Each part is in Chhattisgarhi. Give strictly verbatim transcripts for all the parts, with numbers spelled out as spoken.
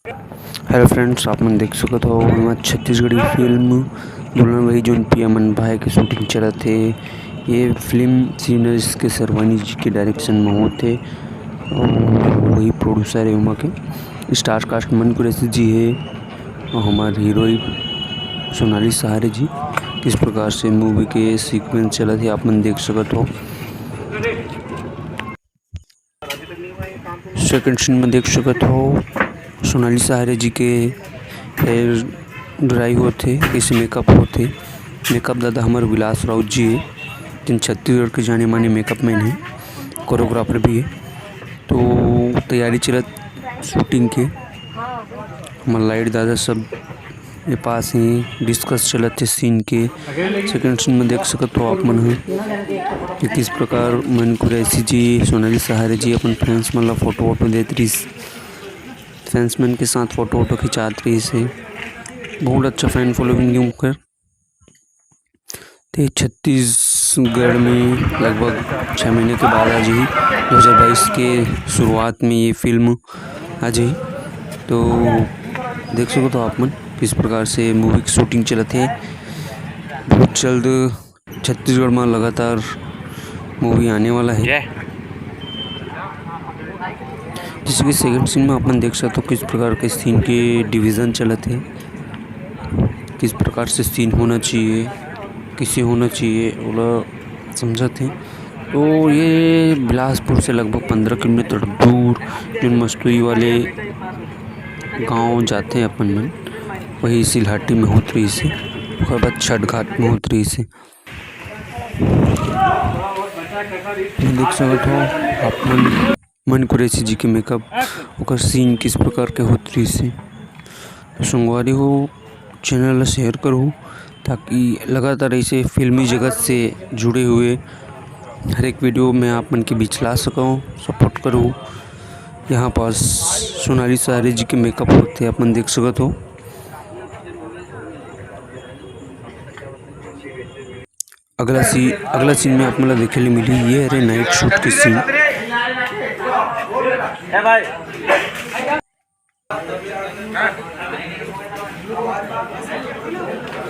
Hello friends, आप मन देख सकत हो, हमर छत्तीसगढ़ी फिल्म दुल्हन वही जोन पिया मन भाई के shooting चलत हे। ये फिल्म श्री नरेश के सरवानी जी के direction में होत हे और वही producer हे, ओमा के star cast मन कुरैशी जी हे और हमर heroine सोनाली सहारे जी। किस प्रकार से movie के sequence चलत हे, आप मन देख सकत हो। Second scene में देख सकत हो, सोनाली सहारे जी के hair dry होत हे, कइसे makeup होत हे। Makeup दादा हमर विलास राउत जी हे, जेन छत्तीसगढ़ के जाने माने makeup man हे, choreographer भी हे। तो तैयारी चलत shooting के, हमर light दादा सब ये पास ही discuss चलत हे scene के। Second scene में देख सकत हो आप मन ह कि किस प्रकार मन कुरैशी जी, सोनाली सहारे जी अपन fans मन ला photo वोटो देत रहिस, fans मन के साथ photo वोटो खिंचात रहिस हे। बहुत अच्छा fan following हे उनकर। ते छत्तीसगढ़ में लगभग छः महीने के बाद आ जाही, दो हज़ार बाईस के शुरुआत में ये फिल्म आ जाही। तो देख सकत हो आप मन किस प्रकार से movie की shooting चलत हे। बहुत जल्द छत्तीसगढ़ में लगातार movie आने वाला है। जैसे कि second scene में आप मन देख सकत हो किस प्रकार के scene के division चलत हे, किस प्रकार से scene होना चाहिए, किसे होना चाहिए, ओला समझत हे। तो ये बिलासपुर से लगभग पंद्रह किलोमीटर दूर, जोन मस्तूरी वाले गांव जाथे अपन मन, वही सिलहाटी में होत रहिस हे, ओकर बाद छठ घाट में होत रहिस हे। देख सकत हो आप मन, मन कुरैशी जी के makeup, ओकर scene किस प्रकार के होत रहिस हे। तो संगवारी हो, channel ला share करो, ताकि लगातार ऐसे फिल्मी जगत से जुड़े हुए हर एक video मैं आप मन के बीच ला सकूँ। Support करो। यहाँ पास सोनाली सहारे जी के makeup होत हे, आप मन देख सकत हो। अगला सी-, अगला scene में आप मन ला देखे ले मिली, ये हरे night shoot के scene।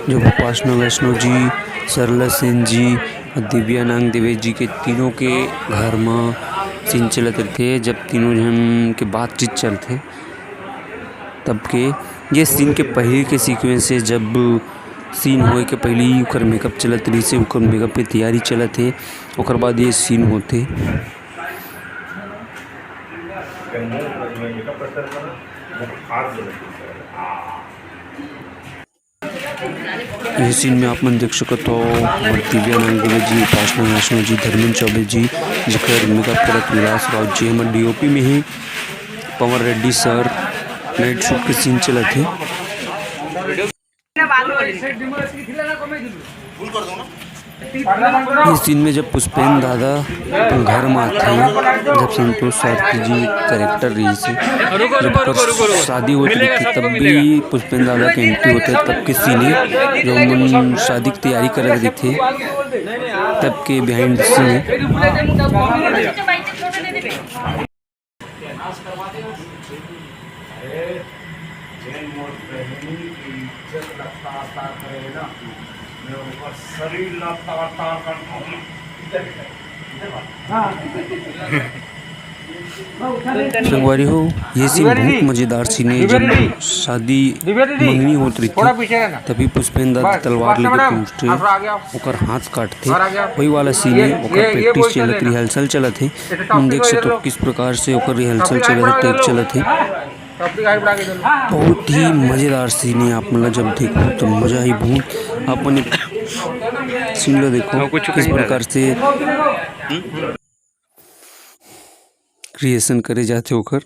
जब उपासना वैष्णव जी, सरला सेन जी और दिव्या नांग देवे जी के तीनों के घर में scene चलत रहिथे, जब तीनों झन के बातचीत चलथे, तब के ये scene के पहले के sequence हे, जब scene होए के पहले ही ओकर makeup चलत रहिसे, ओकर makeup के तैयारी चलत हे, ओकर बाद ये scene होथे। ये scene में आप मन देख सकत हो, दिव्या नांग देवे जी, उपासना वैष्णव जी, धर्मेंद्र चौबे जी, जेकर makeup करत विलास राउत जी, हमर D O P में ही पवन रेड्डी sir, night shoot के scene चलत हे। ये scene में जब पुष्पेंद्र दादा अपन घर में आथे, जब संतोष सारथी जी character रहिसे, जब ओकर शादी होत रहिथे, तब भी पुष्पेंद्र दादा के entry होथे, तब के scene हे, जब मन शादी की तैयारी करत रहिथे, तब के behind scene हे। अरे, जेन मोर बहिनी के इज्जत ला तार तार करे ना, मैं ओकर शरीर ला तार तार कर दूंगी। संगवारी हो, ये scene बहुत मजेदार scene हे। जब शादी मंगनी होत रहिथे, तभी पुष्पेंद्र दादा तलवार लेके पहुंचथे, ओकर हाथ काटथे, वही वाला scene हे। ओकर practice चलत, rehearsal चलत हे। हम देख सकते हो किस प्रकार से ओकर rehearsal चलत हे, take चलत हे। बहुत ही मजेदार scene हे, आप मन ला जब देखो तो मजा ही बहुत। आप मन scene ला देखो किस प्रकार से creation करे जाथे ओकर।